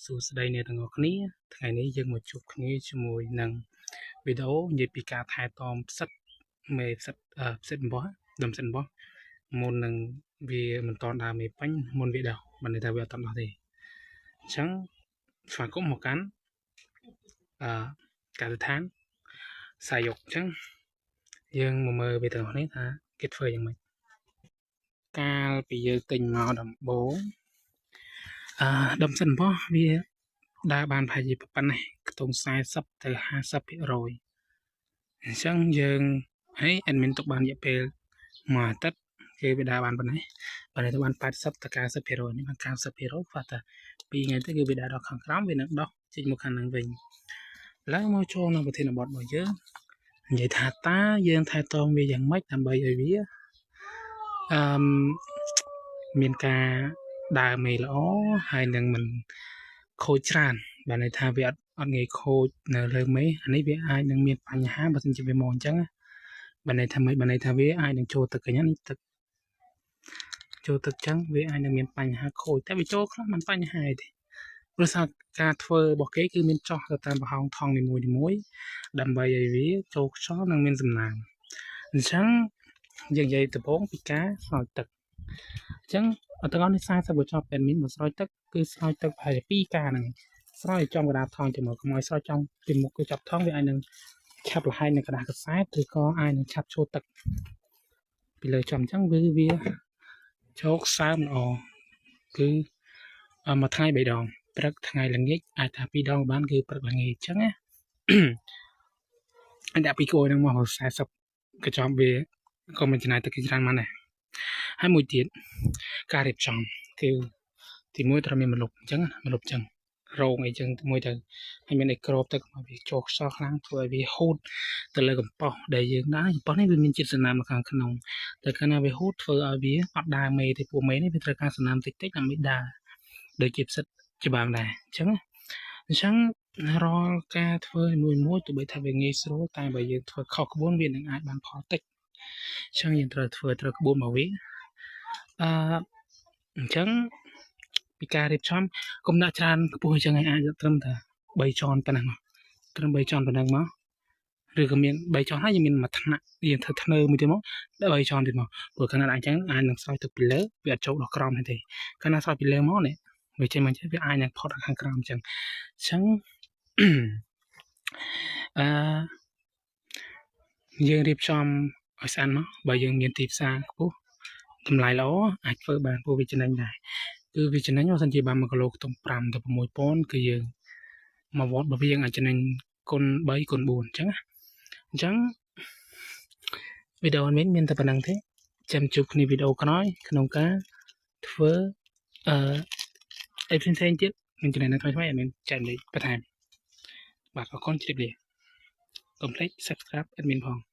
សួស្តីអ្នកទាំងអស់គ្នាថ្ងៃនេះយើងមកជួបគ្នាជាមួយនឹងវីដេអូនិយាយពីការថែទាំផ្សិតមេផ្សិតផ្សិតអំបោះដើមផ្សិតអំបោះមុននឹងវាមិនតដើមមេពេញមុនវាដោះមិនន័យថាវាអត់តដោះទេអញ្ចឹងស្វាគមន៍មកកាន់អឺកសិដ្ឋានសាយុកអញ្ចឹងយើងមកមើលវីដេអូនេះថាគេធ្វើយ៉ាងម៉េចកាលពីយើងទិញមកដំបូងអឺដើមផ្សិតអំបោះវាដើរបានប្រហែលជាប៉ុណ្ណេះខ្ទង់40ទៅ50%អញ្ចឹងយើងហើយ admin ទុកបានរយៈពេលមួយអាទិត្យគេវាដើរបានប៉ុណ្ណេះបើទៅបាន80ទៅ90%នេះបាន90%ខ្វះតែ2ថ្ងៃទៅគឺវាដើរដល់ខាងក្រោមវានឹងដោះចេញមកខាងហ្នឹងវិញឡើងមកចូលនៅប្រធានបទរបស់យើងនិយាយថាតើយើងថែទាំវាយ៉ាងម៉េចដើម្បីឲ្យវាអឺមានការដើរមេល្អហើយនឹងមិនខូចច្រើនបានន័យថាវាអត់ងាយខូចនៅលើមេអានេះវាអាចនឹងមានបញ្ហាបើសិនជាវាមកអញ្ចឹងបានន័យថាម៉េចបានន័យថាវាអាចនឹងចូលទឹកកញ្ញានេះទឹកចូលទឹកចឹងវាអាចនឹងមានបញ្ហាខូចតែវាចូលខ្លះមិនបញ្ហាទេព្រោះថាការធ្វើរបស់គេគឺមានចោះទៅតាមប្រហោងថងនីមួយៗដើម្បីឲ្យវាចូលខ្យល់និងមានសំណើមអញ្ចឹងយើងនិយាយដំបូងពីការស្រោចទឹកអញ្ចឹងទាំងអស់នេះ40កញ្ចប់ admin មកស្រោចទឹកគឺស្រោចទឹកប្រហែលជា2កាហ្នឹងស្រោចឲ្យចំកណ្ដាលថងទៅមកកុំឲ្យស្រោចចំពីមុខគឺចាប់ថងវាអាចនឹងឆាប់លហែកនៅกระดาษកសែតឬក៏អាចនឹងឆាប់ចូលទឹកពីលើចំអញ្ចឹងវាវាជោគសើមល្អគឺមួយថ្ងៃ3ដងព្រឹកថ្ងៃល្ងាចអាចថា2ដងបានគឺព្រឹកល្ងាចអញ្ចឹងណាដាក់ពីគោហ្នឹងមក40កញ្ចប់វាក៏មិនចំណាយទឹកច្រើនបានដែរហើយមួយទៀតការរៀបចំគឺទីមួយត្រូវមានម្លប់អញ្ចឹងម្លប់អញ្ចឹងរោងអីចឹងមួយទៅហើយមានអីក្របទឹកមកវាចូលខ្យល់ខ្លាំងធ្វើឲ្យវាហូតទៅលើកំប៉ុស្តដែលយើងដាក់កំប៉ុស្តនេះវាមានជាតិសំណើមនៅខាងក្នុងតែកាលណាវាហូតធ្វើឲ្យវាអត់ដើរមេទេពួកមេនេះវាត្រូវការសំណើមតិចតិចដើម្បីដើរដូចជាផ្សិតច្បាងដែរអញ្ចឹងអញ្ចឹងរាល់ការធ្វើមួយមួយទោះបីថាវាងាយស្រួលតែបើយើងធ្វើខុសក្បួនវានឹងអាចបានផលតិចអញ្ចឹងយើងត្រូវធ្វើត្រូវក្បួនមកវាអឺអញ្ចឹងពីការរៀបចំកុំដាក់ច្រើនខ្ពស់អញ្ចឹងឲ្យអាចត្រឹមតែ3ចនប៉ុណ្ណឹងមកត្រឹម3ចនប៉ុណ្ណឹងមកឬក៏មាន3ចនហើយយើងមានមួយថ្នាក់យើងធ្វើធ្នើមួយទៀតមកដាក់3ចនទៀតមកព្រោះកាលណាអញ្ចឹងអាចនឹងស្រោចទឹកពីលើវាអត់ចូលដល់ក្រោមទេកាលណាស្រោចពីលើមកនេះវាចេញមកវាអាចនឹងផុតដល់ខាងក្រោមអញ្ចឹងអញ្ចឹងអឺយើងរៀបចំឲ្យស្អាតមកបើយើងមានទីផ្សារខ្ពស់តម្លៃល្អអាចធ្វើបានព្រោះវាចំណេញដែរគឺវាចំណេញបើសិនជាបាន1គីឡូខ្ទង់5ទៅ6000គឺយើងមួយវត្តរបស់វាយើងអាចចំណេញគុណ3គុណ4អញ្ចឹងណាអញ្ចឹងវីដេអូនេះមានតែប៉ុណ្្នឹងទេចាំជួបគ្នាវីដេអូក្រោយក្នុងការធ្វើអឺអីផ្សេងៗទៀតមានចំណេះដឹងថ្មីៗឲ្យមានចែករំលែកបន្ថែមបាទអរគុណជម្រាបលាកុំភ្លេច Subscribe admin ផង។